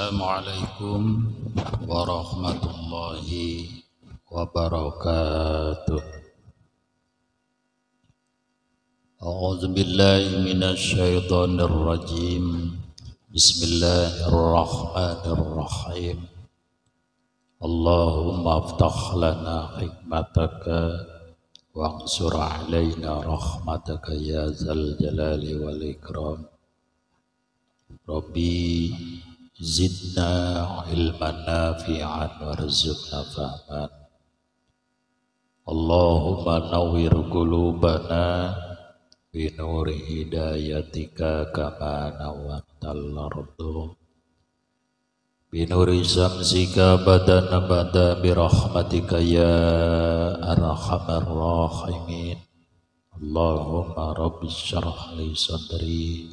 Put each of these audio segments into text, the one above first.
Assalamualaikum warahmatullahi wabarakatuh. A'udzu billahi minasyaitonir rajim. Bismillahirrahmanirrahim. Allahumma aftah lana hikmataka wansur alaina rahmataka ya zal jalali wal ikram. Rabbi zidna ilman nafi'an warzuqna fahman. Allahumma nawwir qulubana bi nuri hidayatika kama nawwartal ardu bi nuri syamsika badana bada bi rahmatika ya arhamar rahimin. Allahumma rabbi syrah li sadri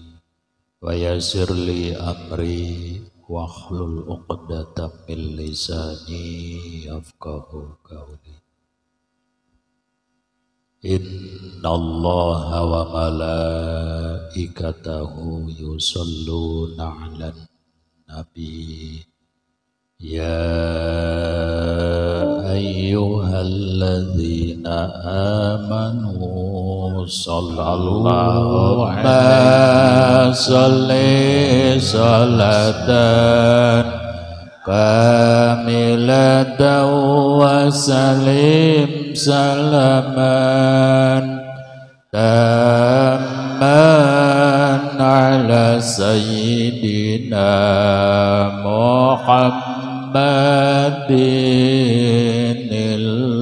wa yassir li amri wahlul 'uqdatam min lisani yafqahu qawli. Innallaha wa malaikatahu yusholluna 'alan nabi ya ayyuhalladzina amanu sallallahu alaihi salatan kamilatan wa salim salaman tamman ala sayyidina Muhammadin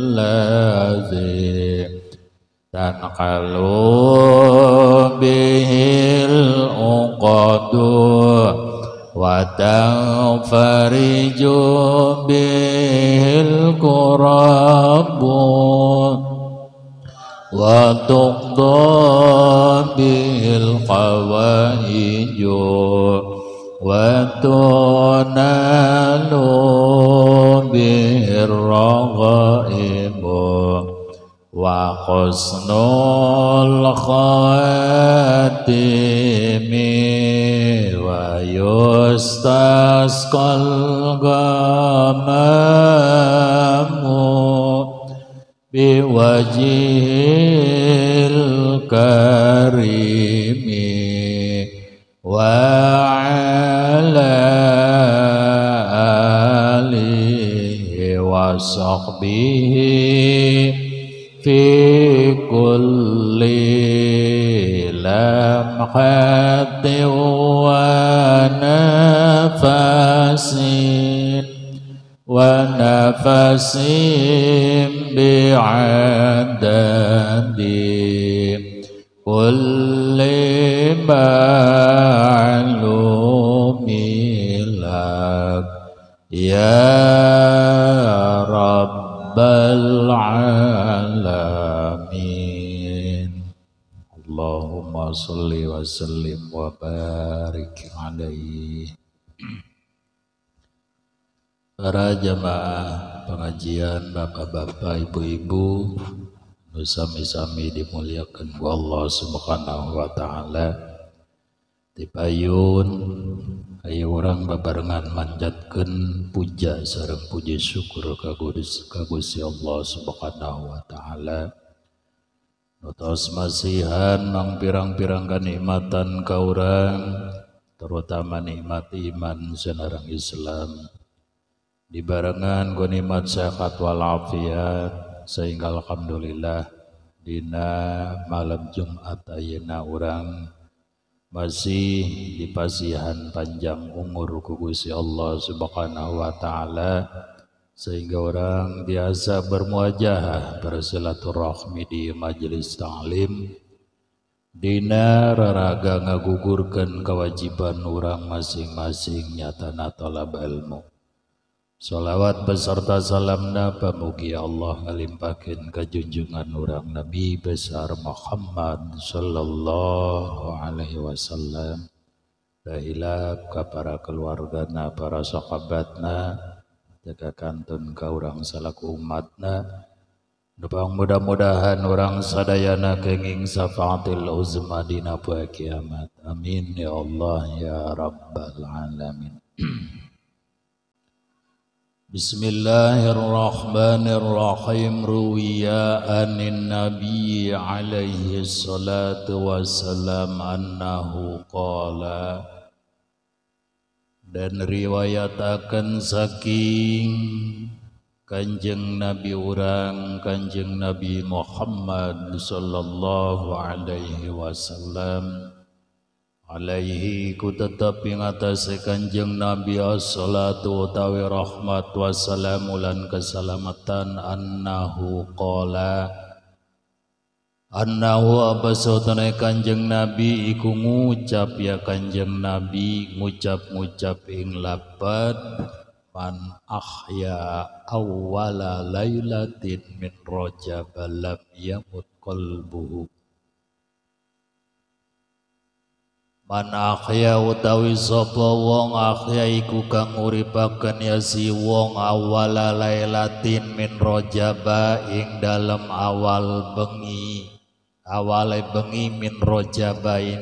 allazi tanqalu bihil uqadu wa tanfariju bihil kurabu wa tuqda bihil hawaiju wa tunalu bihir raghaibu wa husnul khatimi wa yustasqal ghamamu biwajhil karimi wa ala alihi wa sahbihi fi kulli lamhatin wa nafasin wa nafasin bi'adadi kulli ma'lumi lak ya rabbal alamin. Allahumma salli wa sallim wa barik alaihi. Para jamaah pengajian, bapak-bapak, ibu-ibu, sami-sami dimuliakan ku Allah Subhanahu wa taala. Tipayun ayo urang babarengan manjatkeun puja sareng puji syukur ka Gusti Allah Subhanahu wa taala. Nu tos masihan mangpirang-pirang kanikmatan ka urang, terutama nikmat iman sareng Islam. Dibarengan ku nikmat sehat walafiat sehingga alhamdulillah dina malam Jumat ayeuna urang masih dipasihan panjang umur ku Gusti Allah Subhanahu wa taala sehingga orang biasa bermuajahah bersilaturahmi di majelis ta'lim dina raraga ngagugurkeun kewajiban urang masing-masing nyatana talab ilmu. Salawat beserta salamna pamugi Allah ngalimpahkeun ka junjungan urang Nabi besar Muhammad sallallahu alaihi wasallam, dahilap ka para keluargana, para sahabatna, jaga kantun ka urang salaku umatna. Nupang mudah-mudahan urang sadayana kenging syafaatil uzma dina poe kiamat. Amin ya Allah ya rabbal alamin. Bismillahirrahmanirrahim. Ruwiya anin nabi alaihi salatu wassalam annahu qala, dan riwayataken saking Kanjeng Nabi urang Kanjeng Nabi Muhammad sallallahu alaihi wasallam, alaihi ku tetep ing atase Kanjeng Nabi assalatu utawi rahmat wassalamu lan keselamatan, annahu qala, annahu apa sautane Kanjeng Nabi iku ngucap ya Kanjeng Nabi ngucap-ngucap ing lapad man ahya awwala lailatin min rajab lam yamut qalbuhu. Man ahya utawi sapa wong ahya iku kang nguripaken ya si wong awala lailatin min rajaba ing dalem awal bengi, awale bengi min rajaba ing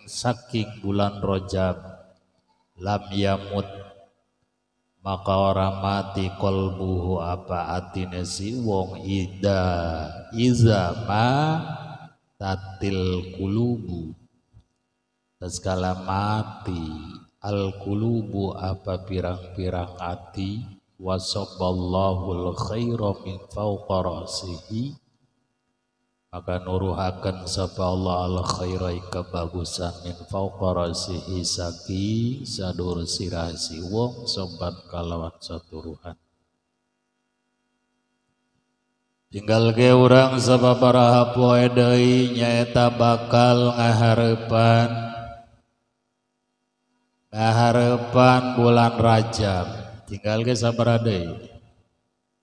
saking bulan Rajab, lam yamut maka ora mati qalbuhu apa atine si wong ida iza ma tatil qulubu, taskala mati al qulubu apa pirang-pirang ati, wasabballahul khaira min fawqa ra'sihi, maka nuruhaken sapa Allah al khaira kebagusan min fawqa ra'sihi saki sadur sirah si wong sobat kalawan saturuhan. Tinggal ke urang sababaraha poe deui nyaeta bakal ngaharepan bulan Rajab. Tinggal ke sabaraha deui.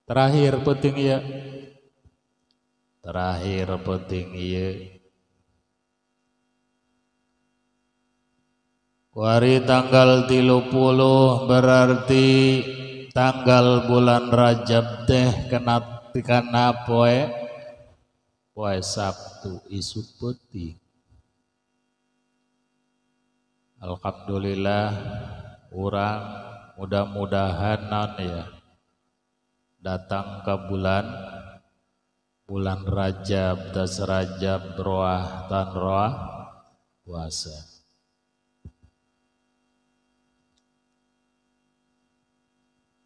Terakhir penting ya. Terakhir penting ieu. Kuari tanggal 30 berarti tanggal bulan Rajab teh kena poe poe Sabtu isuk peuting. Alhamdulillah urang mudah-mudahan naon ya datang ke bulan Rajab, tas Rajab roah tan roah puasa.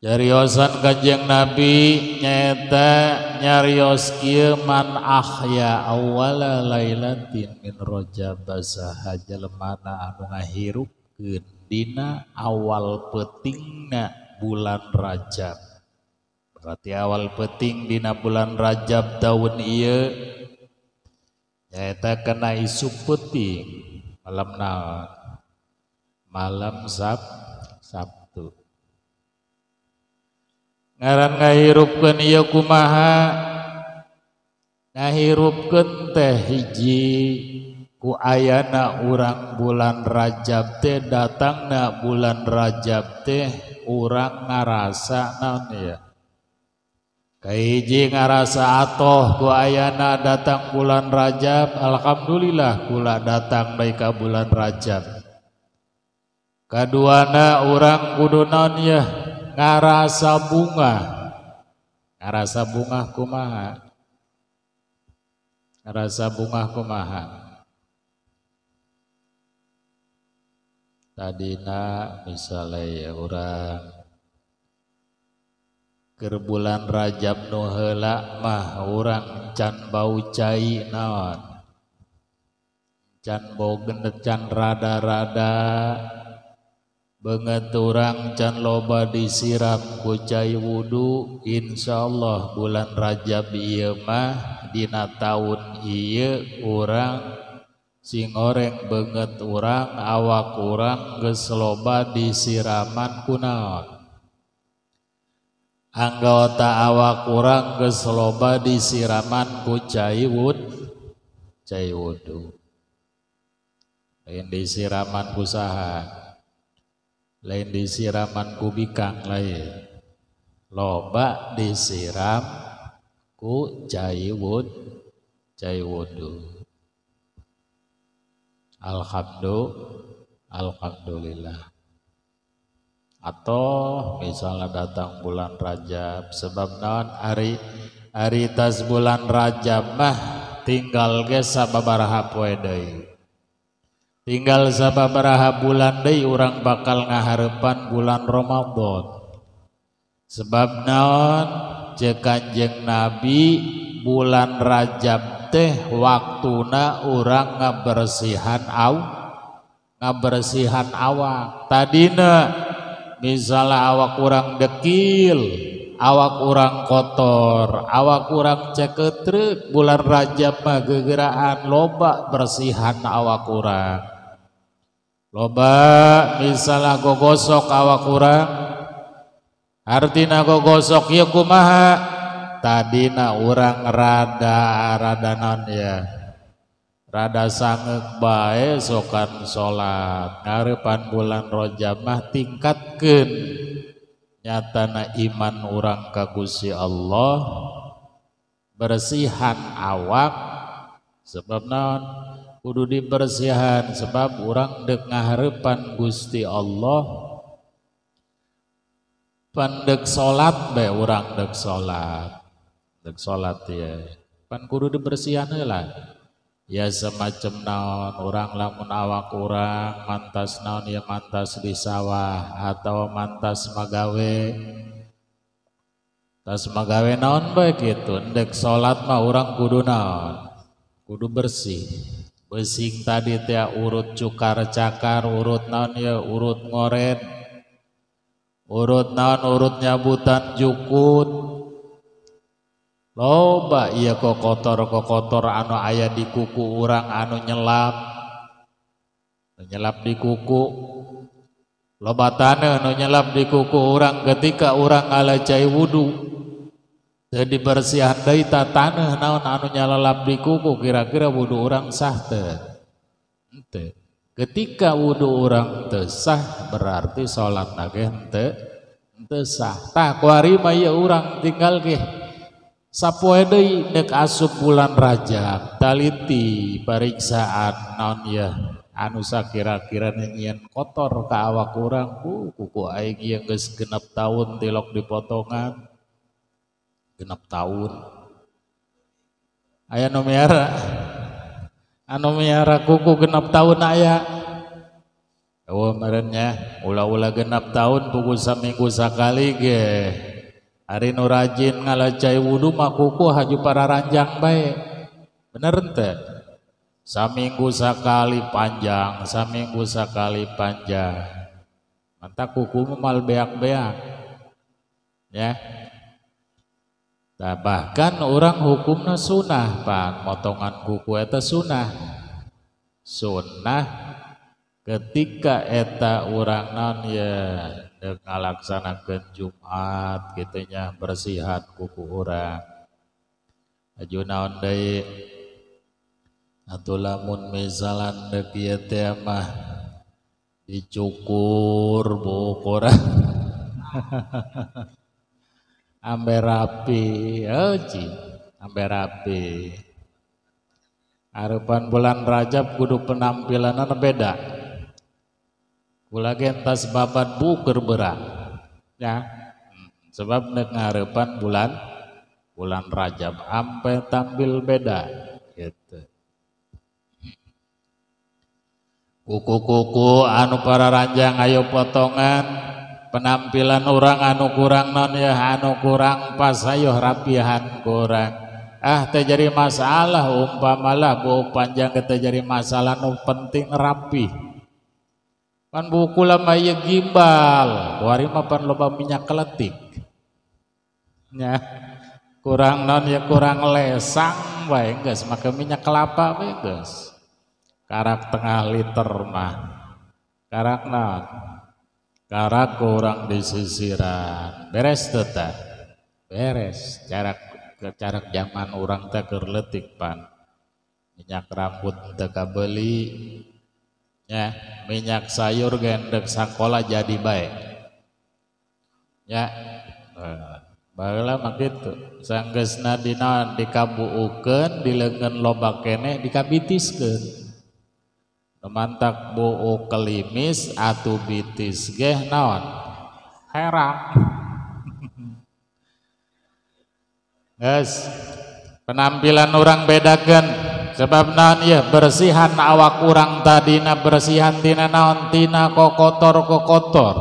Jariosan Kanjeng Nabi nyaeta nyarios kieu man ahya awwala lailatin min Rajab saha jelemana anu ngahirupkeun dina awal peutingna bulan Rajab. Berarti awal peting dina bulan Rajab tahun ieu nyaeta kena isuk peuting malam naon? Malam Sabtu. Ngaran ngahirupkeun ieu kumaha? Ngahirupkeun teh hiji ku ayana urang bulan Rajab teh datangna bulan Rajab teh urang ngarasa naon ya? Kahiji ngarasa atoh ku ayana datang bulan Rajab, alhamdulillah kula datang bae ka bulan Rajab. Kaduana urang kudu naon ya? Ngarasa bunga. Ngarasa bunga kumaha? Ngarasa bunga kumaha? Tadina misalnya ya urang keur bulan Rajab nu heula mah urang can bau cai naon, can bau gendet, can rada-rada beungeut urang can loba disiram ku cai wudu. Insyaallah bulan Rajab ieu mah dina taun ieu urang sing oreng beungeut urang awak urang geus loba disiraman ku naon, anggota awak urang geus loba disiraman ku cai wudu. Lain disiraman ku saha, lain disiraman ku bikang, lain loba disiram ku cai wudu. Alhamdulillah. Atau misalnya datang bulan Rajab sebab naon ari ari tas bulan Rajab mah tinggal ge sababaraha poe deui. Tinggal sababaraha bulan deui urang bakal ngahareupan bulan Ramadan. Sebab naon ceuk Kanjeng Nabi bulan Rajab teh waktuna urang ngabersihan ngabersihan awak. Tadina misalnya awak urang dekil, awak urang kotor, awak urang ceketrek, bulan Rajab mah gegeraan loba bersihan awak urang. Loba misalnya gogosok awak urang, artina gogosok ieu kumaha? Tadina urang rada rada naon ya, rada sangeuk bae sokan salat. Ngarepan bulan Rajab mah tingkatkeun nyatana iman urang ka Gusti Allah, bersihan awak sebab naon kudu dibersihan sebab urang deuk ngahareupan Gusti Allah. Pan deuk salat bae urang deuk salat ya pan kudu dibersihan heula. Ya semacam naon orang lamun awak urang mantas naon ya mantas di sawah atau mantas magawe tas magawe naon bae kitu ndek salat mah urang kudu naon kudu bersih. Besing tadi teh urut cukar cakar, urut naon ya urut ngoret, urut naon urut nyabutan jukut. Loba iya kokotor-kokotor anu aya di kuku urang anu nyelap di kuku. Loba taneuh anu nyelap di kuku urang ketika urang ngala cai wudu. Teu dibersihan deui ta taneuh naon anu nyelap di kuku kira-kira wudu urang sah teu? Henteu. Ketika wudu urang teu sah berarti salatna ge henteu sah. Tah kuari mah ieu urang tinggal ge sapoe deui deuk asup bulan Rajab taliti pariksaan naon ya anu sakira-kira nyieun kotor ka awak urang kuku aing ieu geus 6 tahun tilok dipotongan 6 tahun aya nu miara kuku 6 tahun aya eueuh meureun nya ulah-ulah 6 tahun pugu saminggu sakali ge. Ari nu rajin ngalacai wudu mah kuku haju pararanjang bae. Bener henteu? Saminggu sakali panjang, saminggu sakali panjang. Mantap kuku mah mal beak-beak. Ya. Nah, bahkan orang hukumna sunah, pan motongan kuku eta sunah. Sunah ketika eta urang naon ya ngalaksanakeun Jumat kitu nya bersihan kuku urang. Aju naon deui atuh lamun misalan deuk ieu teh mah dicukur buuk urang ambe rapi euy ambe rapi. Arepan bulan Rajab kudu penampilanna beda. Kula ge entas babat buker berat ya sebab nek ngarepan bulan Rajab ampe tampil beda gitu. Kuku-kuku anu para ranjang ayo potongan penampilan orang anu kurang non ya anu kurang pas ayo rapihan kurang ah teh jadi masalah umpamalah bau panjang teh jadi masalah nu penting rapi. Pan buku lama ieu gimbal, kuari mah pan loba minyak keletik. Nya kurang non ya kurang lesang bae geus make minyak kelapa bae geus. Karak tengah liter mah. Karak naon? Karak kurang disisiran. Beres teu tah? Beres. Carak zaman urang teh keur leutik pan. Minyak rambut teu kabeuli. Ya, minyak sayur gendek sakola jadi baik. Ya, baheula mah kitu. Sanggeusna dina dikabuukeun, dileungeun loba keneh dikabitiskeun. Mantak buuk kelimis atuh bitis geh naon? Herang. Guys, penampilan orang bedakan sebab naon ya bersihan awak urang tadina bersihan tina naon tina kokotor kokotor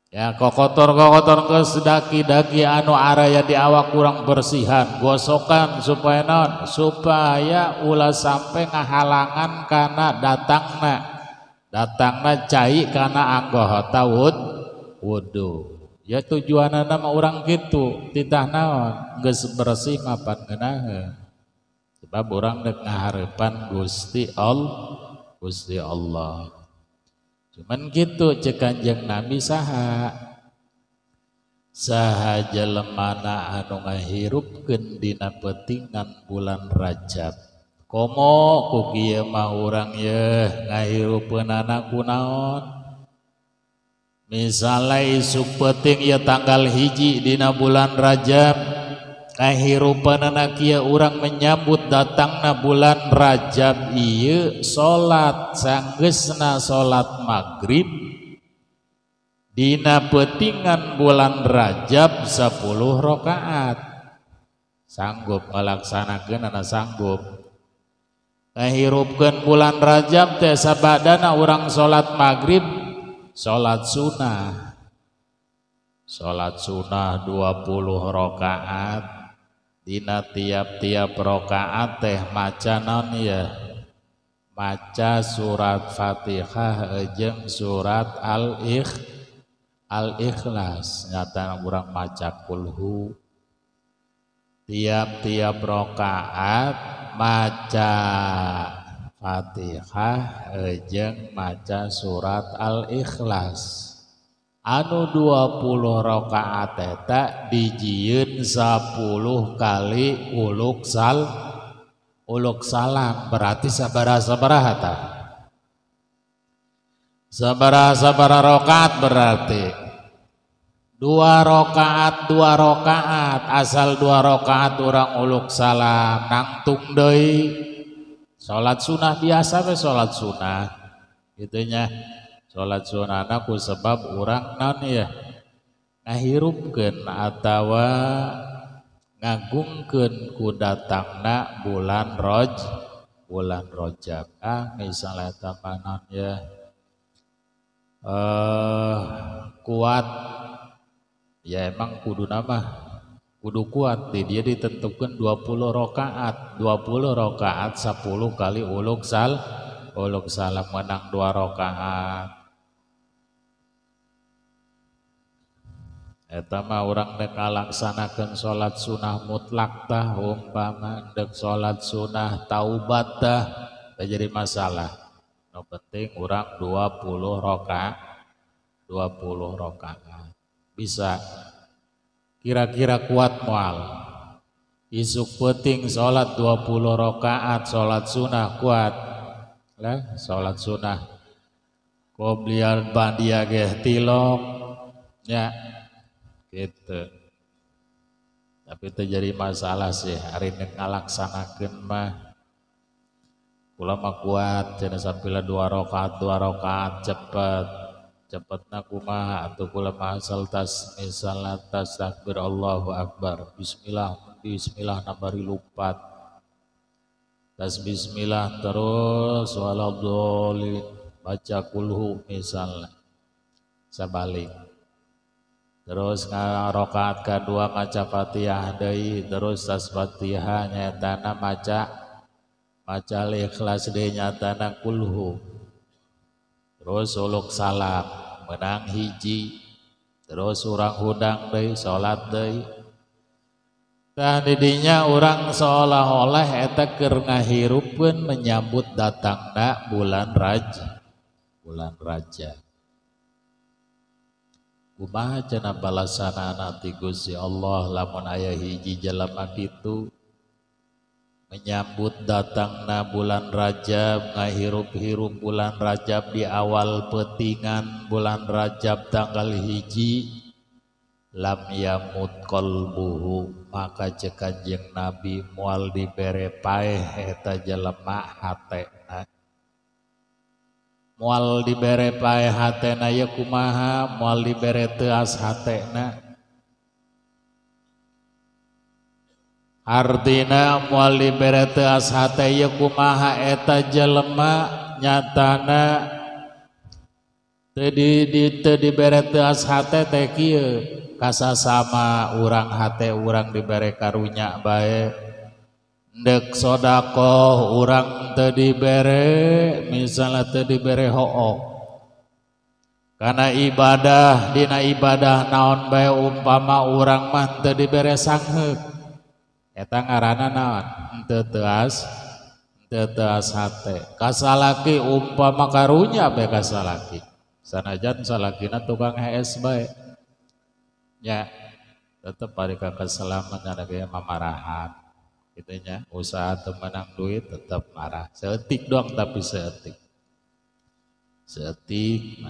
ya kokotor kokotor geus daki-daki anu araya di awak urang bersihan gosokan supaya naon supaya ulah sampai ngahalangan kana datangna cai kana anggota wudu. Ya tujuanana mah urang kitu titah naon geus bersih mapan ngeunaheun sebab urang dek ngahareupan Gusti Allah. Cuman kitu ceuk Kanjeng Nabi saha saha jelemana anu ngahirupkeun dina peutingan bulan Rajab komo ku kieu mah urang yeuh ngahirupkeunana kunaon. Misalnya isuk peuting ya tanggal 1 dina bulan Rajab kahirupanana kieu urang menyambut datangna bulan Rajab ieu salat sanggeusna salat maghrib dina peutingan bulan Rajab 10 rakaat sanggup ngalaksanakeunana sanggup ngahirupkeun bulan Rajab teh sabadana urang salat maghrib salat sunah 20 rakaat dina tiap-tiap rakaat teh maca naon ya maca surat Fatihah jeung surat Al-Ikhlas nyata urang maca kulhu tiap-tiap rakaat maca Fatihah jeung maca surat Al-Ikhlas anu 20 rakaat eta dijieun 10 kali uluk salam berarti sabaraha tah sabaraha rakaat berarti 2 rakaat 2 rakaat asal 2 rakaat urang uluk salam nangtung deui. Salat sunah biasa we salat sunah gitunya salat sunahna ku sebab urang naon ya ngahirupkeun atawa ngagungkeun ku datangna bulan Rajab misalnya tamanan ya kuat ya emang kudu nama kudu kuat di dia ditentukan 20 rakaat 20 rakaat 10 kali uluk salam menang 2 rakaat eta mah urang dek ngalaksanakeun salat sunah mutlak tah umpama dek salat sunah taubat tah teu jadi masalah nu penting urang 20 rakaat 20 rakaat bisa kira-kira kuat moal isuk peuting salat 20 rakaat salat sunah kuat lah salat sunah qobliyah ba'diyah ge tilok ya gitu tapi itu jadi masalah sih hari ini ngalaksanakeun mah kula mah kuat cenah sapila 2 rakaat 2 rakaat cepet cepetna kumaha atuh kula mah asal tas misalna tas takbir Allahu akbar bismillah bismillah nambari lupat tas bismillah terus waladhdallin baca kulhu misalna sabalik terus rakaat kedua maca Fatihah deui terus tas Fatihah nyatana maca Ikhlas deui nyatana kulhu terus uluk salam menang hiji terus urang hudang deui salat deui tah didinya urang seolah-olah eta keur ngahirupkeun menyambut datangna bulan Rajab kumaha cenah balasanana ti Gusti Allah lamun aya hiji jelema kitu menyambut datangna bulan Rajab ngahirup-hirup bulan Rajab di awal petingan bulan Rajab tanggal 1 lam yamut qalbuhu maka cek Kanjeng Nabi moal dibere paeh eta jelema hatena. Moal dibere paeh hatena ye kumaha, moal dibere teuas hatena. Artina moal dibere teuas hate ye kumaha eta jelema nyatana teu dibere teuas hate teh kieu kasasama urang hate urang dibere karunya bae. Ndek sodakoh urang teu dibere misalnya teu dibere hook karena ibadah dina ibadah naon bae umpama urang mah teu dibere sangheuk eta ngaranna naon teu teuas hate kasalaki umpama karunya bae kasalaki sanajan salakina tukang hees bae nya tetep ari ka keselaman ada ge mamarahan gitunya usaha temenang duit tetap marah seetik doang tapi seetik seetik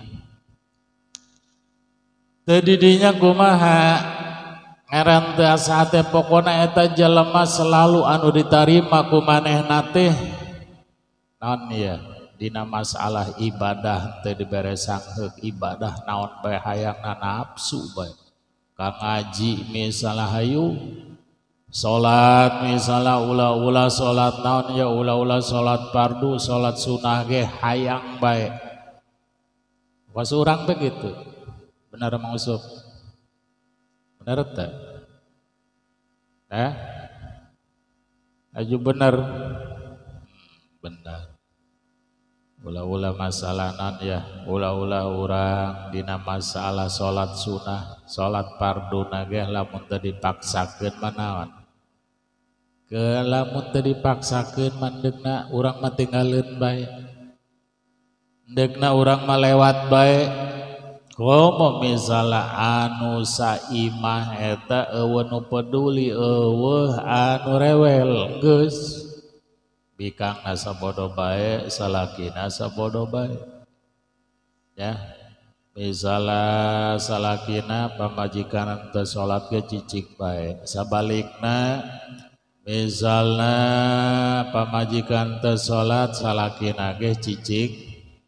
teu didinya kumaha ngaran teu asa hate pokona eta jelema selalu anu ditarima ku manehna teh naon ieu dina masalah ibadah teu dibere sangheuk ibadah naon bae hayangna nafsu bae ka ngaji misalnya hayu salat misalnya ula-ula salat naon ya ula-ula salat fardu salat sunah ge hayang bae was urang teh kitu benar Mang Usop benar teh aju benar benar ula-ula masalah naon ya ula-ula urang dina masalah salat sunah salat fardu na ge lamun teu dipaksakeun mah naon ke lamun teu dipaksakeun mandegna urang mah tinggaleun bae ndegna urang mah lewat bae komo misalna anu saimah eta eueuh nu peduli eueuh anu rewel geus bikangna sabodo bae salakina sabodo bae ya misalna salakina pamajikan teu salat ge cicik bae sabalikna misalna pamajikan teu salat salakina ge cicik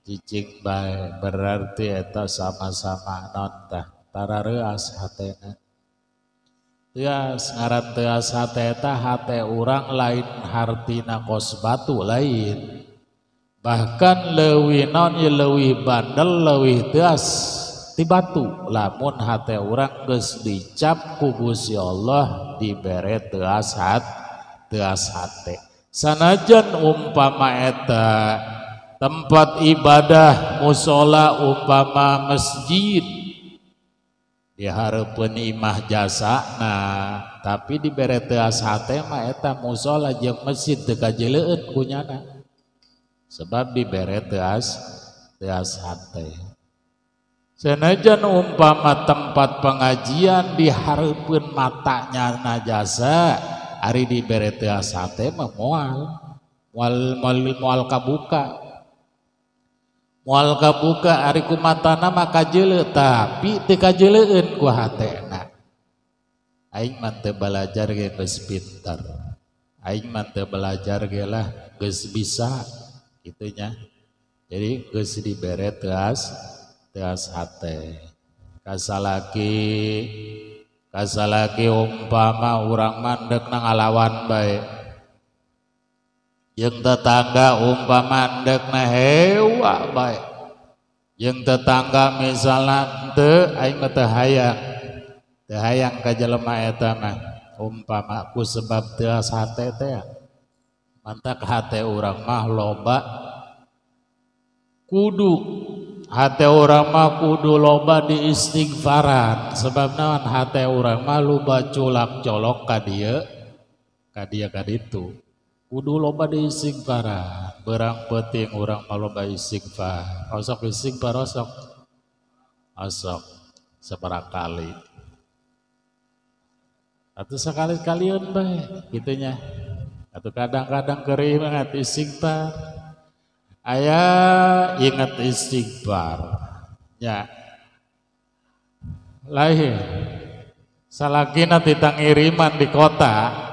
cicik bae berarti eta sama-sama naon tah tarareuas hatena teuas ngaran teuas hate eta hate urang lain hartina kos batu lain bahkan leuwih naon ye leuwih bandel leuwih teuas ti batu lamun hate urang geus dicap ku Gusti Allah dibere teuas hate sanajan umpama eta tempat ibadah musola umpama masjid dihareupeun imah jasana tapi dibere teuas hate mah eta musola jeung masjid teu kajeleueun kunyana sebab dibere teuas hate sanajan umpama tempat pengajian dihareupeun matanya najasa ari dibere teuas hate mah moal kabuka moal kabuka ari ku matana mah kajeuleu tapi teu kajeleueun ku hatena aing mah teu balajar ge geus pinter aing mah teu belajar ge lah geus bisa kitu nya jadi geus dibere teuas hate kasalaki umpama urang mandekna ngalawan bae jeung tetangga umpama ndekna hewa bae jeung tetangga misalna teu aing mah teu hayang ka jelema eta mah umpama ku sebab teuas hate teh mantak hate urang mah loba kudu hate urang mah kudu loba di istighfaran sebab naon hate urang mah loba culak colok ka dieu ka ditu kudu loba di istighfaran berang penting urang mah loba istighfar osok istighfar osok osok seberapa kali atau sekali-kalian bae gitunya atau kadang-kadang kerih banget istighfar aya ingat istighfar ya lain salakina titang iriman di kota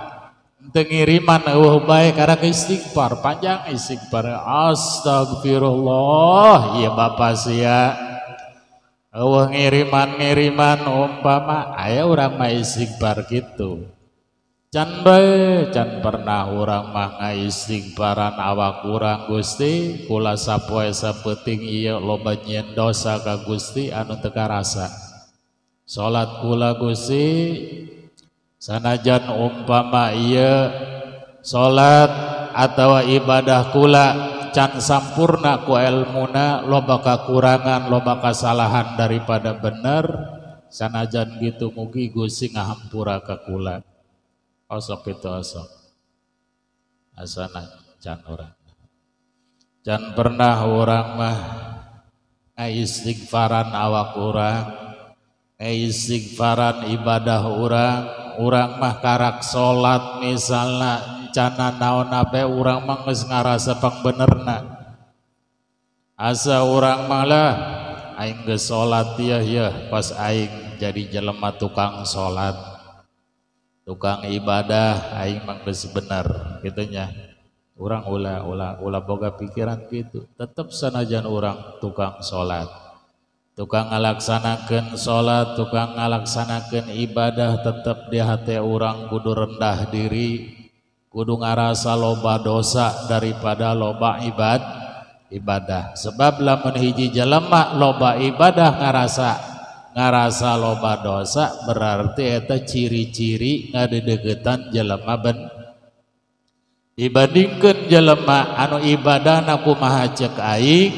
Teu ngiriman eueuh bae karek istighfar panjang istighfar astagfirullah ieu bapa sia eueuh ngiriman-ngiriman umpama aya urang mah istighfar kitu can bae can pernah urang mah ngaistighfaran awak urang Gusti kula sapoe sapeuting ieu loba nyieun dosa ka Gusti anu teu karasa salat kula Gusti sanajan umpama ieu salat atawa ibadah kula can sampurna ku elmuna loba kakurangan loba kasalahan daripada bener sanajan gitu mugi Gusti ngahampura ka kula osok itu osok asana can urang can pernah urang mah ngaistighfaran awak urang ngaistighfaran ibadah urang urang mah karak salat misalna encana naon abe urang mah geus ngarasa pangbenerna asa urang mah lah aing geus salat ieu yeuh pas aing jadi jelema tukang salat tukang ibadah aing mah geus bener kitu nya urang ulah ulah ulah boga pikiran kitu tetep sanajan urang tukang salat tukang ngalaksanakeun salat tukang ngalaksanakeun ibadah tetep di hati urang kudu rendah diri kudu ngarasa loba dosa daripada loba ibadah sebab lamun hiji jelema loba ibadah ngarasa loba dosa berarti eta ciri-ciri ngadedegetan jelema ben dibandingkeun jelema anu ibadahna kumaha ceuk aing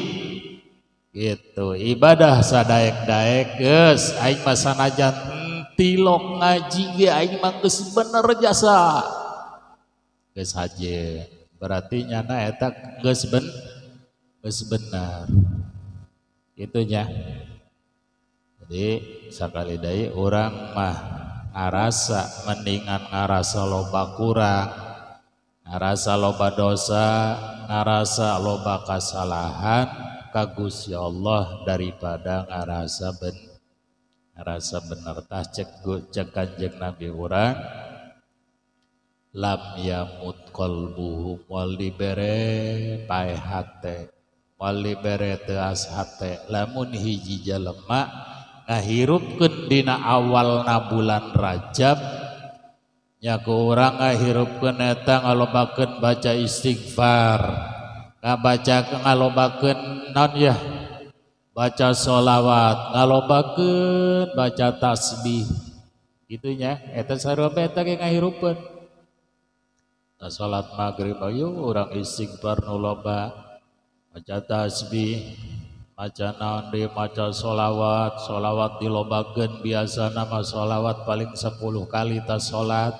gitu ibadah sadaek-daek geus aing mah sanajan tilok ngaji ge aing mah geus bener jasa geus haje berarti nyana eta geus bener kitu nya. Jadi sakali deui urang mah ngarasa mendingan ngarasa loba kurang ngarasa loba dosa ngarasa loba kasalahan ka Gusti Allah daripada ngarasa bener tah cek Kanjeng Nabi urang lam yamut qalbuhu wal dibere pae hate wal dibere teuas hate lamun hiji jelema ngahirupkeun dina awalna bulan Rajab nya ku urang ngahirupkeun eta ngalobakeun baca istighfar ngabaca ngalobakeun naon ya baca sholawat ngalobakeun baca tasbih kitu nya eta sarua bae eta ge ngahirupkeun tah salat magrib ayo urang istighfar nu loba baca tasbih maca naon deui maca sholawat sholawat dilobakeun biasana mah sholawat paling 10 kali tah salat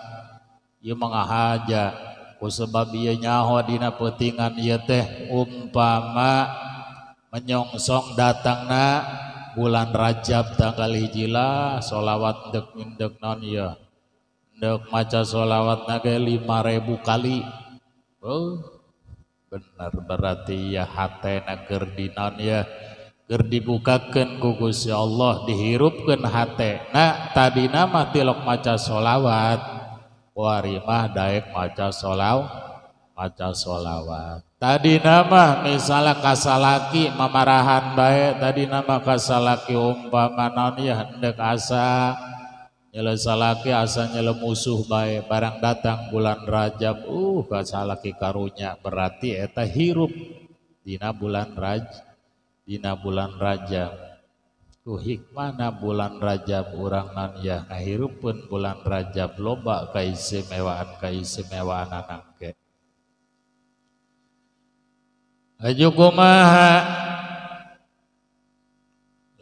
ieu mah ngahaja ku sebab ieu nyaho dina peutingan ieu teh umpama menyongsong datangna bulan Rajab tanggal 1 lah sholawat ndek naon ieu ndek maca sholawatna ge 5000 kali oh bener berarti ya hatena keur dinaon ya keur dibukakeun ku Gusti Allah dihirupkeun hatena tadina mah tilok maca sholawat kuari mah daek maca sholawat tadina mah misalnya kasalaki mamarahan bae tadina mah kasalaki umpama naon ya endek asa nyele salaki asa nyele musuh bae barang datang bulan Rajab kasalaki karunya berarti eta hirup dina bulan Rajab ku hikmahna bulan Rajab urang nan ya ngahirupkeun bulan Rajab loba kaistimewaan anak ge aju kumaha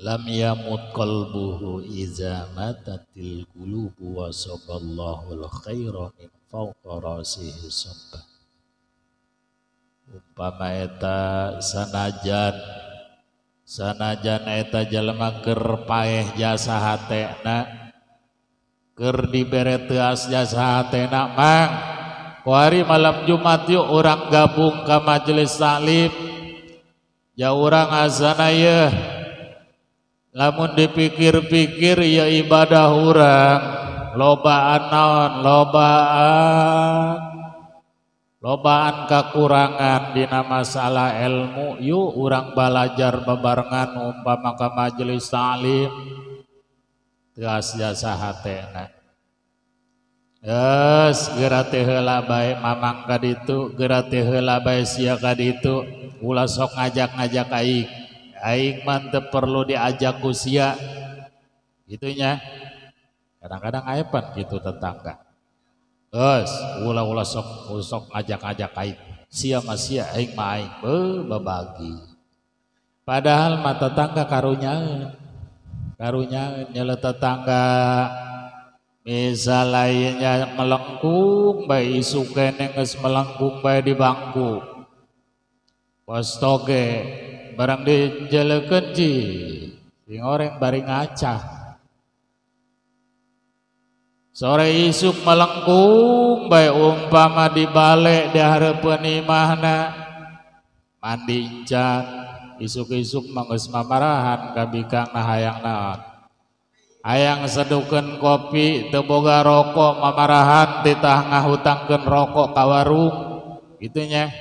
lam yamut qalbuhu iza matatil qulubu wa saballahul khaira min fawqa rasihi sabba umpama eta sanajan eta jelema keur paeh jasa hatena keur dibere teuas jasa hatena mang kuari malam Jumat yuk urang gabung ka majelis taklim ya urang azana yeuh lamun dipikir-pikir ya ibadah urang lobaan naon lobaan Lobaan kakurangan dina masalah ilmu, yuk urang balajar bebarengan umpama ka majelis ta'lim. Teas jasa hatena. Geus geura teh heula bae mamang ka ditu, geura teh heula bae sia ka ditu, ulah sok ngajak-ngajak aing. Aing mah teu perlu diajak ku sia. Gitu nya. Kadang-kadang aya pan kitu tetangga. Geus ulah-ulah sok ngajak-ngajak aing. Sia mah sia, aing mah aing. Beuh babagi. Padahal mah tetangga karunyaeun. Karunyaeun nyela tetangga misal lainnya melengkung bae isuk keneh geus melengkung bae di bangku. Pos toge barang dijelekeun ji sing oreng bari ngacah. Sore isuk melengkung bae umpama dibalik di hareupeun imahna mandi encan isuk-isuk mah geus mamarahan ka bikangna hayang naon. Hayang sedukeun kopi teu boga rokok mamarahan titah ngahutangkeun rokok ka warung kitu nya.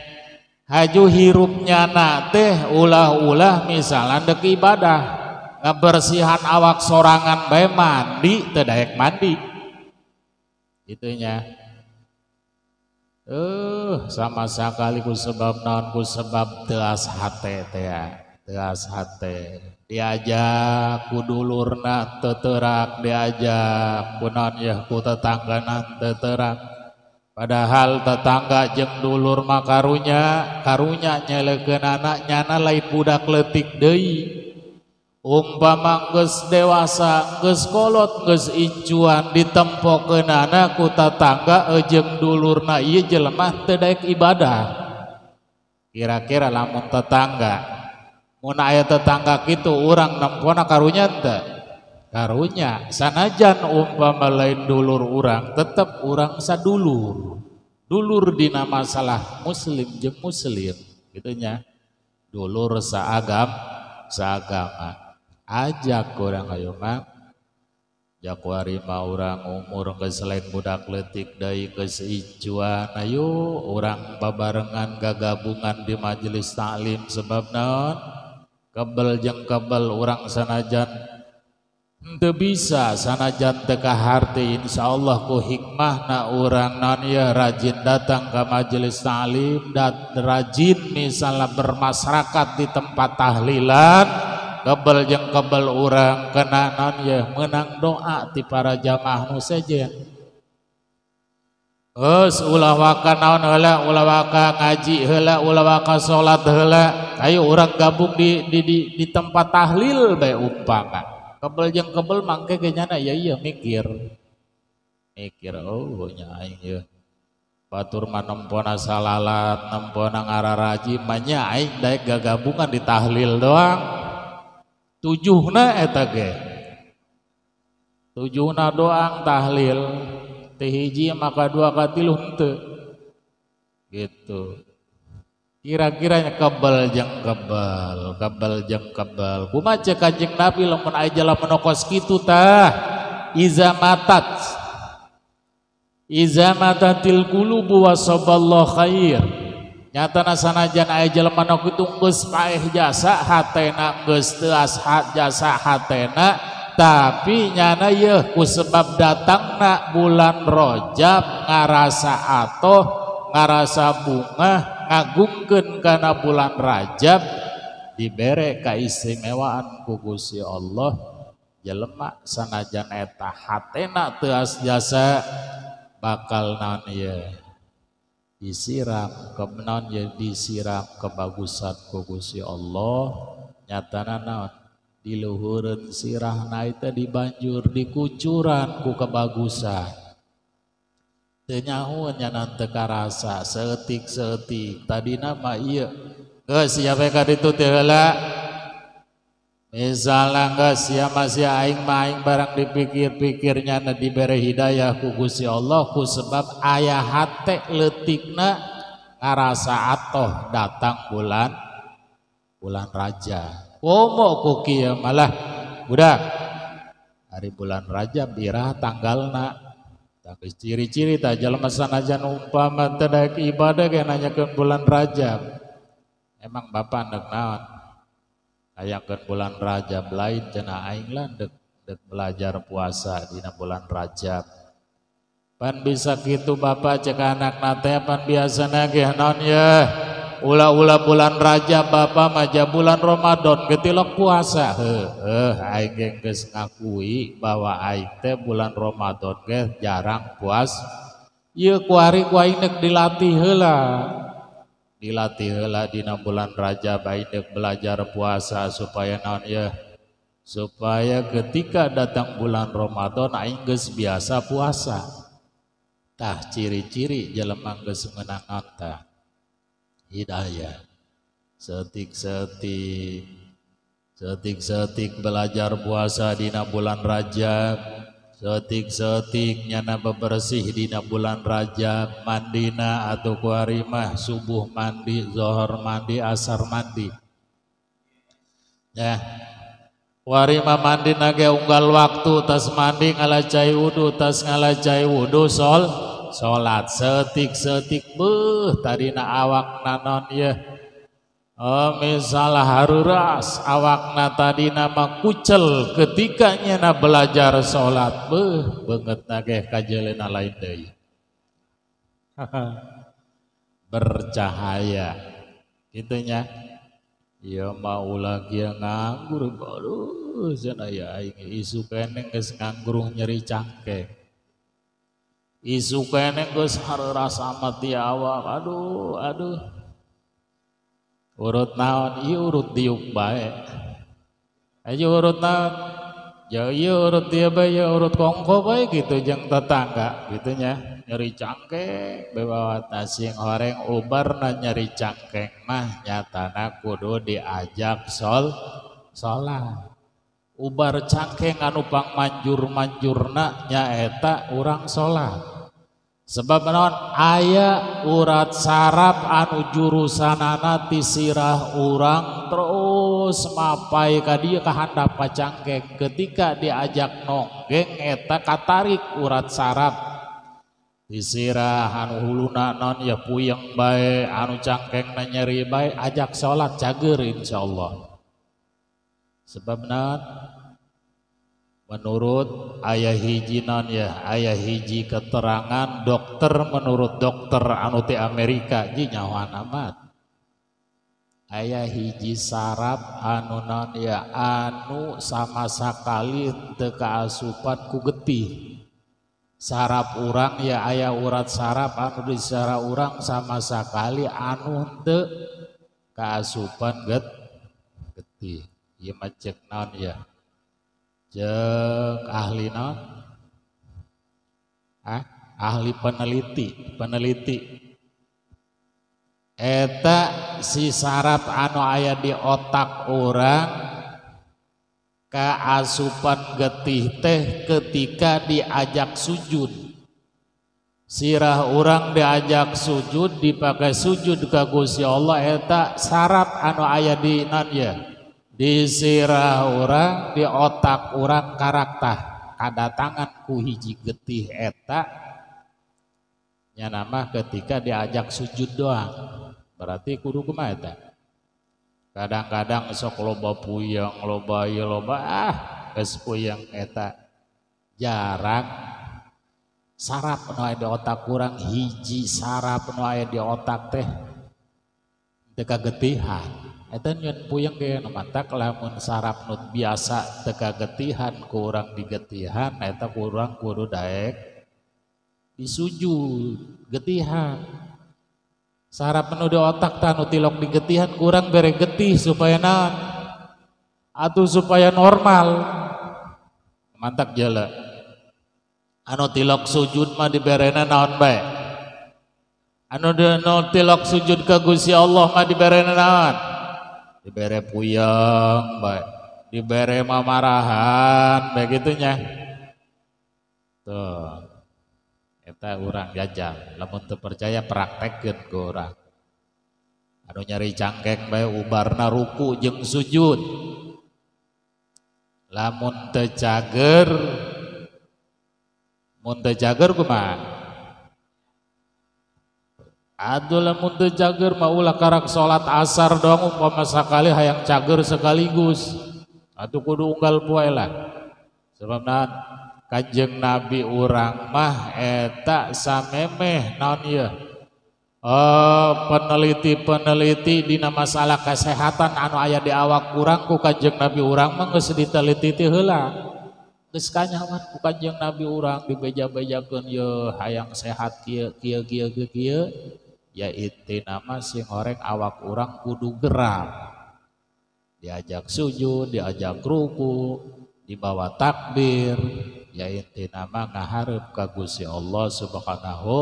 Haju hirup nyana teh ulah-ulah misalnya dek ibadah ngebersihan awak sorangan bae mandi teu daek mandi. Itunya sama sekali ku sebab naon ku sebab teas hate teh teas hate diajak ku dulurna teu teurak diajak ku naon yeuh ku tetanggana teu teurak padahal tetangga jeung dulur mah karunya karunya nyelekeunana nyana lain budak leutik deui. Umpama geus dewasa, geus kolot, geus incuan ditempokeunana ku tetangga jeung dulurna ieu jelema teu daek ibadah. Kira-kira lamun tetangga, mun aya tetangga kitu urang nempona karunya teu? Karunya, sanajan umpama lain dulur urang, tetep urang sadulur. Dulur dina masalah muslim jeung muslim kitu nya. Dulur saagam, saagama. Ajak orang ayo mah jakuari mah urang umur geus lain budak leutik deui geus incuan ayo urang babarengan gagabungan di majelis taklim sebab naon kebel jeung kebel urang sanajan henteu bisa sanajan teu kaharti insyaallah ku hikmahna urang naon ya rajin datang ka majelis taklim dan rajin misalnya bermasyarakat di tempat tahlilan kebel jeung kebel urang kena naon ya menang doa ti para jamaah nu sejen. Geus ulah waka naon heula, ulah waka ngaji heula, ulah waka salat heula. Ayo urang gabung di tempat tahlil bae umpama. Kebel jeung kebel mangke ge nyana ya ieu mikir. Mikir oh nya aing ieu. Batur mah nempona salalat, nempona ngararaji mah nya aing daek gagabungan di tahlil doang. Tujuhna eta ge tujuhna doang tahlil teh hiji maka dua katilu henteu gitu kira-kiranya kebel jeung kebel kebel jeung kebel kumaha ceuk Kanjeng Nabi lamun aya jelema nu kos kitu tah iza matat iza matatil qulubu wasaballahu khair. Nyatana sanajan aya jelema nu kitu geus paeh jasa hatena geus teuas jasa hatena tapi nyana yeuh ku sebab datangna bulan Rajab ngarasa atoh ngarasa bungah ngagungkeun kana bulan Rajab dibere kaistimewaan ku Gusti Allah jelema sanajan eta hatena teuas jasa bakal naon ieu disiram kemenon ya disiram kebagusan ku Gusti Allah nyatana naon diluhureun sirahna eta dibanjur dikucuran ku kebagusan teu nyaho nya teu karasa saeutik-saeutik tadina mah ieu geus sia we ka ditu teh heula misalna geus sia mah sia aing mah aing barang dipikir-pikir nyana dibere hidayah ku Gusti Allah ku sebab aya hate leutikna ngarasa atoh datang bulan bulan Rajab. Komo ku kieu malah budak hari bulan Rajab birah tanggalna Tah geus ciri-ciri tah jalma sanajan umpama teu daek ibadah ge nanyakeun bulan Rajab. Emang bapak ndek naon? Hayangkeun bulan Rajab lain cenah aing lah ndek belajar puasa dina bulan Rajab. Pan bisa kitu bapak cek anakna teh pan biasana ge naon ye? Ulah-ulah bulan Rajab bapak mah bulan Ramadan ge tilok puasa. Heuh, aing ge geus ngakui bahwa aing teh bulan Ramadan ge jarang puas. Ieu kuari ku aing deuk dilatih heula. Dilatih heula dina bulan Rajab aing deuk belajar puasa supaya naon ye? Supaya ketika datang bulan Ramadan aing geus biasa puasa. Tah ciri-ciri jelema geus meunang tah. Hidayah. Setik-setik setik-setik belajar puasa dina bulan Rajab, setik-setik nyana bebersih dina bulan Rajab, mandina atau kuari mah subuh mandi, zuhur mandi, asar mandi. Ya. Kuari mah mandina ge unggal waktu, tas mandi ngalacai wudu, tas ngalacai wudu salat setik-setik beuh tadina awak nanon ye. Oh misalah haruras awakna tadina mah kucel ketika nyana belajar salat beuh beungeutna ge kajeleuna lain deui. Bercahaya kitu nya. Ieu mah ulah kieu nganggur aduh cenah ya aing isu keneh geus nganggur nyeri cangkeng. Isu keneh geus hareurasa amat di awak aduh aduh urut naon ieu urut diuk bae aja urut naon ya ieu urut dieu bae ya urut kongko bae gitu jeung tetangga gitu nya nyeri cangkeng bebawat sing horeng ubarna nyeri cangkeng mah nyatana kudu diajak salat. Ubar cangkeng anu pangmanjur-manjurna nyaeta urang salat. Sebab naon aya urat saraf anu jurusanana ti sirah urang terus mapai ka dieu ka handap ka cangkeng ketika diajak nonggeng eta katarik urat saraf ti sirah anu huluna naon ya puyeng bae anu cangkengna nyeri bae ajak salat cager insyaallah. Sebab naon menurut ayah hiji non ya ayah hiji keterangan dokter menurut dokter anu ti Amerika ji nyahoan amat ayah hiji saraf anu non ya anu sama sakali teu kaasupan ku getih saraf urang ya ayah urat saraf anu di saraf urang sama sakali anu teu kaasupan getih ieu mah cek naon ya jeung ahli naon ahli peneliti eta si saraf anu aya di otak orang kaasupan getih teh ketika diajak sujud sirah orang diajak sujud dipakai sujud ka Gusti Allah eta saraf anu aya di naon ya di sirah orang di otak orang karakter kadatangan ku hiji getih eta nya nama ketika diajak sujud doang berarti kudu kumaha eta kadang-kadang sok loba puyeng loba ieu loba geus puyeng eta jarang saraf nu aya di otak urang hiji saraf nu aya di otak teh teu kagetihan eta nyeun puyeng ge nu matak lamun saraf nu biasa teu kagetihan ku urang digetihan eta ku urang kudu daek disujud getihan saraf nu di otak tah nu tilok digetihan ku urang bere getih supaya naon atuh supaya normal mantak jala anu tilok sujud mah diberena naon bae anu tilok sujud ka Gusti Allah mah diberena naon dibere puyeng bae dibere mamarahan bae gitunya tuh eta urang jajal lamun teu percaya praktekkeun ku urang anu nyari cangkeng bae ubarna ruku jeung sujud lamun teu cager Mun teu cager kumaha? Aduh lamun teu cager mah ulah karak salat asar doang umpama sakali hayang cager sekaligus. Atuh kudu unggal poe lah. Sebab naon? Kanjeng Nabi urang mah eta samemeh naon ieu? Peneliti-peneliti dina masalah kesehatan anu aya di awak urang ku Kanjeng Nabi urang mah geus diteliti ti heula. Geus kanyawan ku Kanjeng Nabi urang dibeja-bejakeun ye hayang sehat kieu kieu kieu kieu ya intina mah sing horeng awak urang kudu gerak. Diajak sujud, diajak ruku, dibawa takbir, ya intina mah ngahareup ka Gusti Allah Subhanahu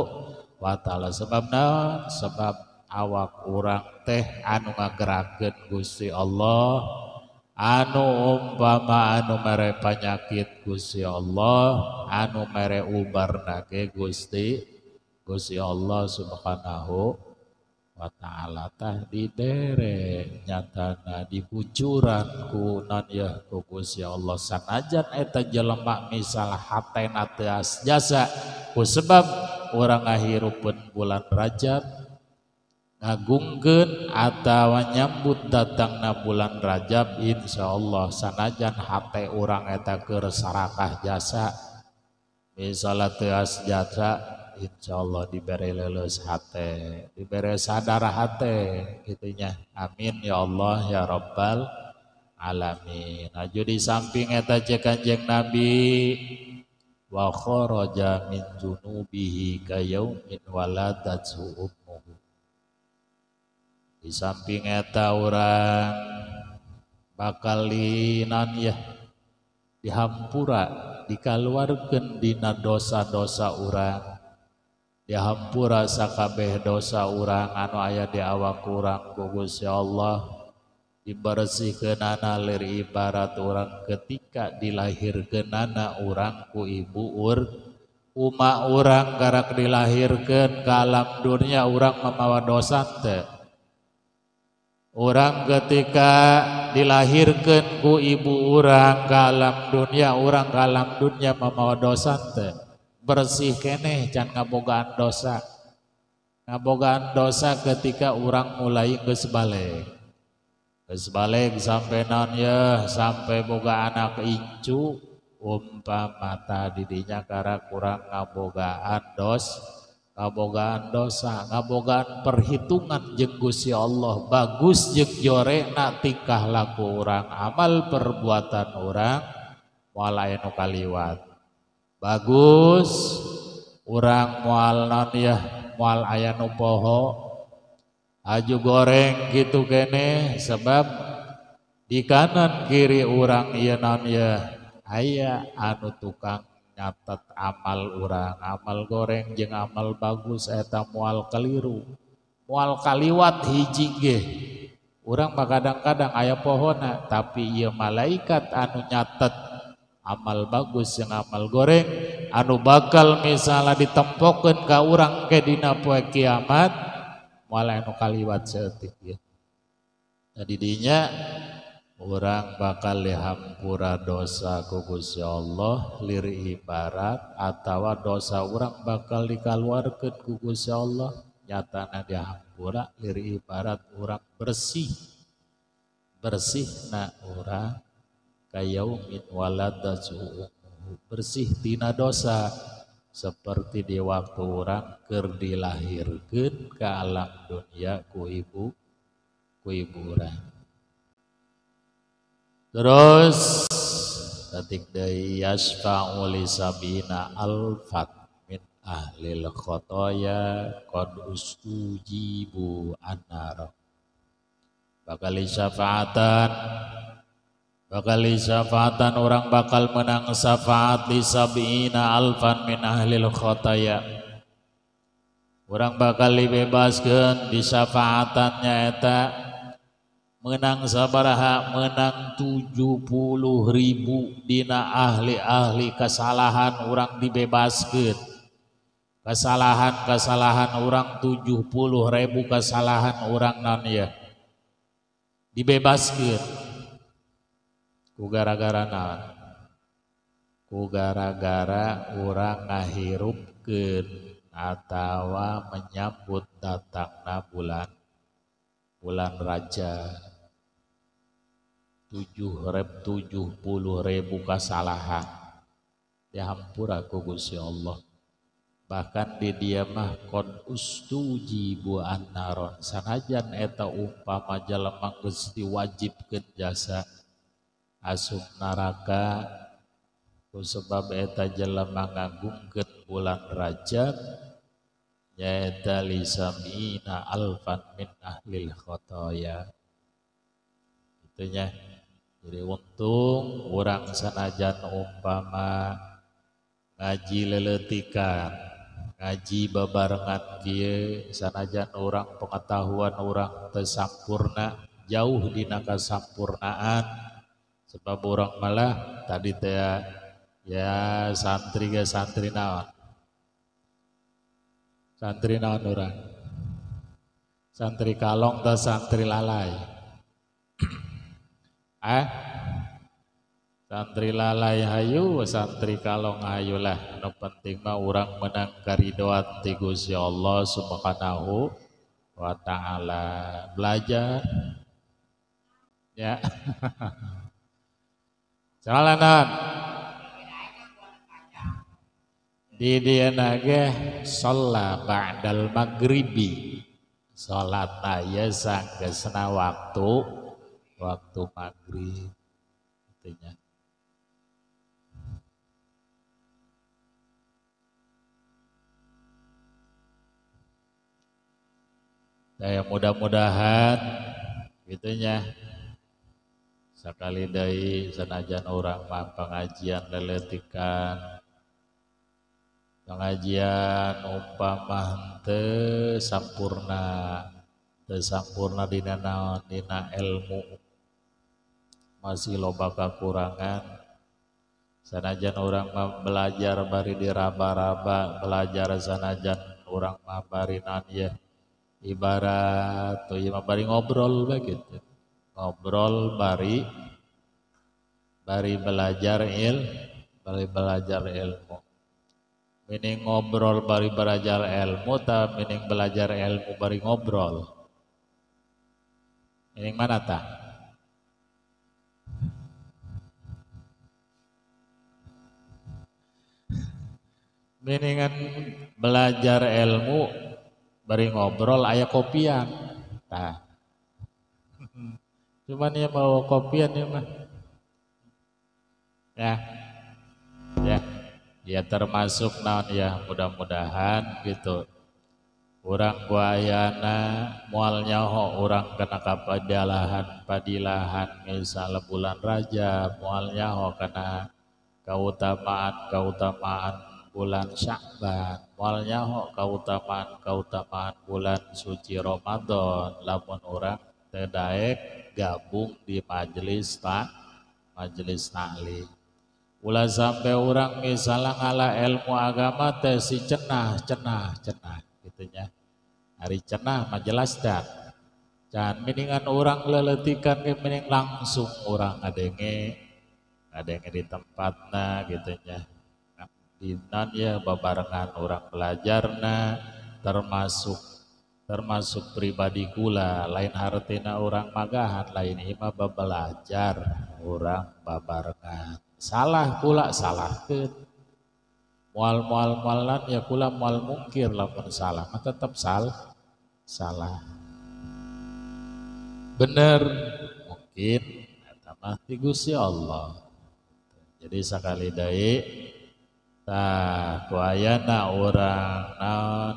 wa taala. Sebab naon? Sebab awak urang teh anu ngagerakeun Gusti Allah, anu umpama anu mere panyakit Gusti Allah, anu mere ubarna ge Gusti Gusti Allah Subhanahu wa taala. Tah dibere nyatana dibucuran ku non ya ku Gusti Allah sanajan eta jelema misal hatena teu jasa ku sebab urang ngahirupeun bulan Rajab ngagungkeun atawa nyambut datangna bulan Rajab insyaallah sanajan hate urang eta keur sarakah jasa misalnya teu jasa insyaallah dibere leuleus hate, dibere sadar hate gitunya. Amin ya Allah ya Rabbal alamin. Aju di samping eta ceuk Kanjeng Nabi wa kharaja min junubihi kayaumin waladathu ummuhu. Di samping eta urang bakal linan ya dihampura dikaluarkeun dina dosa-dosa urang, dihampura sakabeh dosa urang anu aya di awak urang ku Gusti Allah, dibersihkeunana lir ibarat urang ketika dilahirkeunana urang ku ibu uma urang karak dilahirkeun ka alam dunia urang mamawa dosa teu. Urang ketika dilahirkeun ku ibu urang ka alam dunia, urang ka alam dunia mamawa dosa teu. Bersih keneh can ngabogaan dosa. Ngabogaan dosa ketika urang mulai geus baleg. Geus baleg sampai naon ye, sampai boga anak incu umpama tadidinya karena kurang ngabogaan ngabogaan dosa, ngabogaan perhitungan jeung Gusti Allah, bagus jeung jorena tingkah laku urang, amal perbuatan urang moal aya nu kaliwat. Bagus urang moal naon yah, moal aya nu poho aju goreng gitu kene sebab di kanan kiri urang ieu naon yah aya anu tukang nyatet amal urang, amal goreng jeung amal bagus eta moal keliru, moal kaliwat hiji ge. Urang mah kadang-kadang aya pohona tapi ieu malaikat anu nyatet amal bagus jeung amal goreng anu bakal misalnya ditempokeun ka urang ke dina poe kiamat moal anu kaliwat saeutik ieu. Tadi dinya urang bakal dihampura dosa ku Gusti Allah lir ibarat atawa dosa urang bakal dikaluarkeun ku Gusti Allah nyatana dihampura lir ibarat urang bersih bersihna urang kayaumin waladatu ummuhu, bersih tina dosa seperti di waktu urang keur dilahirkeun ka alam dunia ku ibu urang. Terus ketik deui yasfa'u li sabina alfat min ahlil khotoya qad ustujibu annar. Bakal syafaatan orang bakal menang syafaat li sabina alfan min ahlil khotoya. Orang bakal dibebaskeun di syafaatannya eta menang sabaraha, menang 70.000 dina ahli-ahli kesalahan orang dibebaskeun. Kesalahan-kesalahan orang 70.000 kesalahan orang non ya dibebaskeun. Ku gara-gara naon? Ku gara-gara urang ngahirupkeun atawa menyambut datangna bulan Rajab. 770.000 kasalahan dihampura ku Gusti Allah. Bahkan di dia mah kon ustujibu annaron sanajan eta umpama jelema geus diwajibkeun jasa asup neraka ku sebab eta jelema ngagungkeun bulan Rajab nyaeta lisamina alfan min ahlil khotoya. Itunya. Jadi untung urang sanajan umpama ngaji leletikan, ngaji babarengan kieu sanajan urang pengetahuan urang teu sampurna, jauh dina kasampurnaan sebab urang malah tadi teh ya santri ge santri naon? Santri naon urang? Santri kalong atau santri lalai? Santri lalai hayu, santri kalong hayu lah. Nu penting mah urang menang karidoan ti Gusti Allah Subhanahu wa taala. Belajar ya. Jalanan di dieu ge sholat ba'dal maghribi. Salat aya sanggeusna waktu maghrib artinya. Nah, mudah-mudahan gitunya sekali deui sanajan urang mah pengajian leletikan, pengajian umpama henteu sampurna, teu sampurna dina naon, dina ilmu masih loba kakurangan. Sanajan urang mah belajar bari diraba-raba, belajar sanajan urang mah bari naon ya ibarat tuh ieu mah bari ngobrol begitu. Ngobrol bari belajar bari belajar ilmu. Mining ngobrol bari belajar ilmu ta mining belajar ilmu bari ngobrol. Mining mana ta? Miningan belajar ilmu bari ngobrol aya kopian. Tah. Cuman ya mau kopian ya mah. Ya. Ya. Ya termasuk naon ya mudah-mudahan gitu. Urang guayana moal nyaho urang kana kapadalahan padilahan misalnya bulan Rajab, moal nyaho kana kautamaan bulan Sya'ban, moal nyaho kautamaan bulan suci Ramadan lamun urang teu daek gabung di majelis taklim. Ulah sampai urang misalnya ngala ilmu agama teh si cenah gitunya. Hari cenah mah jelas dah. Jangan miningan urang leletikan ke mining langsung urang ngadenge di tempatna gitunya. Dinan ya babarengan urang belajarna termasuk pribadi kula lain hartina urang magahan lain imah belajar urang babarengan. Salah kula salahkeun. Mual-mual-mualan ya kula mual mungkir lamun salah mah tetep salah. Bener mungkin eta mah ti Gusti Allah. Jadi sakali deui tah ku ayana urang naon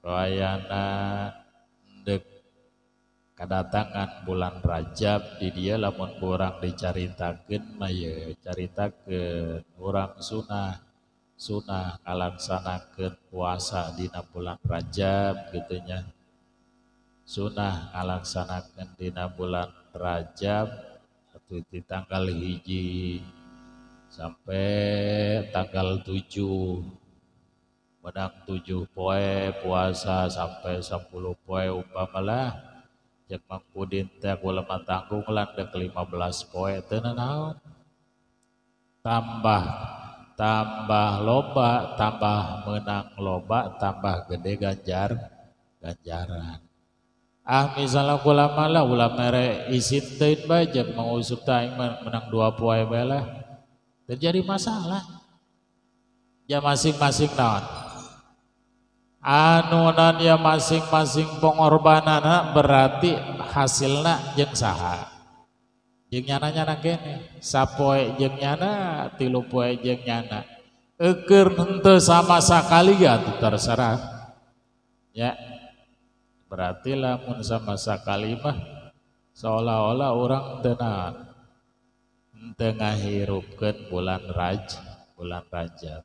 ku ayana ndek kedatangan bulan Rajab di dia lamun kurang dicaritakeun mah ye caritakeun urang sunah ngalaksanakeun puasa dina bulan Rajab gitunya. Sunah ngalaksanakeun dina bulan Rajab atau di tanggal 1 sampai tanggal 7 menang 7 poe puasa sampai 10 poe umpamalah cek Mang Pudin teh kula mah tanggung lan dek 15 poe teu nanaon. Tambah Tambah loba, tambah menang loba, tambah gede ganjaran. Ah misalnya ulama lah, ulama mere isin teuing bae jeung mangusuk teh menang 2 poe bae lah. Terjadi masalah. Ya masing-masing naon? Anu nan ya masing-masing pengorbanana berarti hasilna jeung saha? Jeung nyana-nyana kene, sapoe jeung nyana, 3 poe jeung nyana. Eukeun henteu sama sakali ya terserah. Ya. Berarti lamun sama sakali mah seolah-olah orang teu naon? Teu ngahirupkeun bulan Rajab.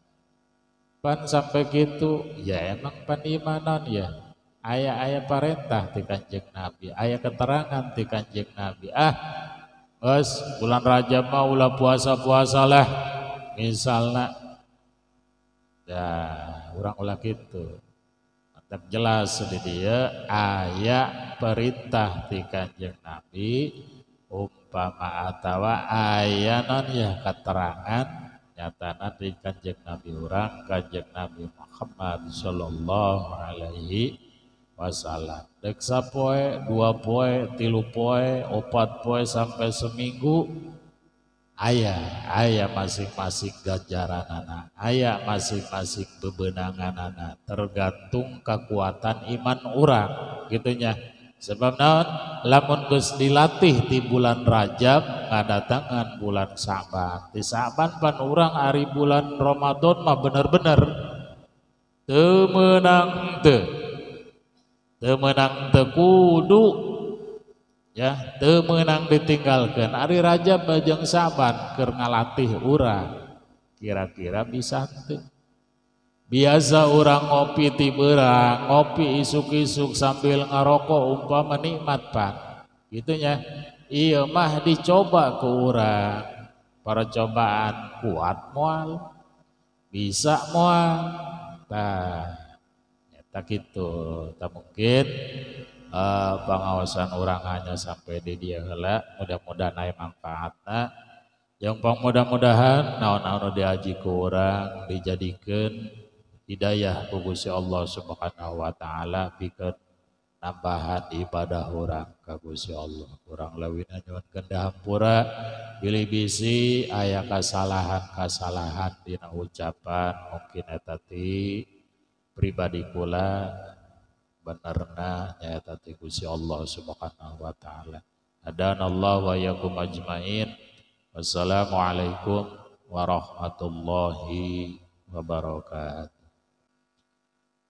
Pan sampai gitu ya emang pan imanan ya. Aya-aya parentah ti Kanjeng Nabi, aya keterangan ti Kanjeng Nabi. Ah, geus bulan Rajab mah ulah puasa-puasa lah misalnya. Ya, urang ulah kitu. Mantap jelas di dia aya perintah ti Kanjeng Nabi umpama atawa aya non ya keterangan nyatana di Kanjeng Nabi urang Kanjeng Nabi Muhammad sallallahu alaihi wasallam. Dek sapoe, 2 poe, 3 poe, 4 poe sampai seminggu aya masing-masing ganjaranana, aya masing-masing bebenanganana, tergantung kekuatan iman urang gitunya. Sebab naon lamun geus dilatih di bulan Rajab ngadatangan bulan Sa'ban. Di Sa'ban pan urang ari bulan Ramadan mah bener-bener teu meunang teu. Teu meunang teu kudu ya, teu meunang ditinggalkeun. Ari Rajab jeung Sa'ban keur ngalatih urang. Kira-kira bisa teu? Biasa orang ngopi ti beurang, ngopi isuk-isuk sambil ngarokok umpama nikmat pan. Gitunya. Ieu mah dicoba ku urang. Percobaan kuat moal, bisa moal. Tah, eta kitu. Tah mungkin pengawasan orang hanya sampai di dia heula, mudah-mudahan aya manfaatna. Yang mudah-mudahan naon-naon diaji ku urang dijadikeun hidayah ku Gusti Allah Subhanahu wa taala pikeun nambahan ibadah urang ka Gusti Allah. Urang leuwihna nyuhunkeun hampura bilih bisi aya kasalahan-kasalahan dina ucapan mungkin eta ti pribadi kula benerna nyaeta ti Gusti Allah Subhanahu wa taala. Hadanallahu wa iyyakum ajmain. Wassalamualaikum warahmatullahi wabarakatuh.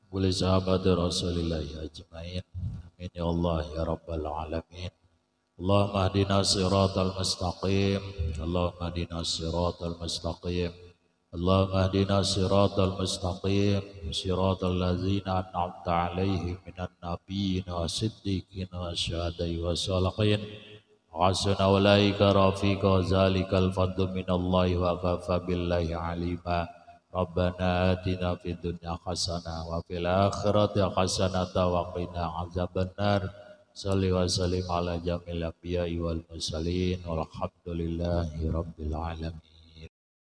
Kulli sahabat Rasulillah ajmain. Amin ya Allah ya rabbal alamin. Allahumma hdina siratal mustaqim. Allahumma hdina siratal mustaqim. Allahumma hdina siratal mustaqim. Siratal ladzina an'amta 'alaihim minan nabiyyin wasiddiqin wasyuhada'i wassalihin. Hasuna ulaika rafiqa zalikal fadlu minallahi wa kafa billahi alima. Rabbana atina fid dunya hasanah wa fil akhirati hasanah wa qina azabannar. Salli wa sallim ala jamil anbiya'i wal mursalin walhamdulillahi rabbil alamin.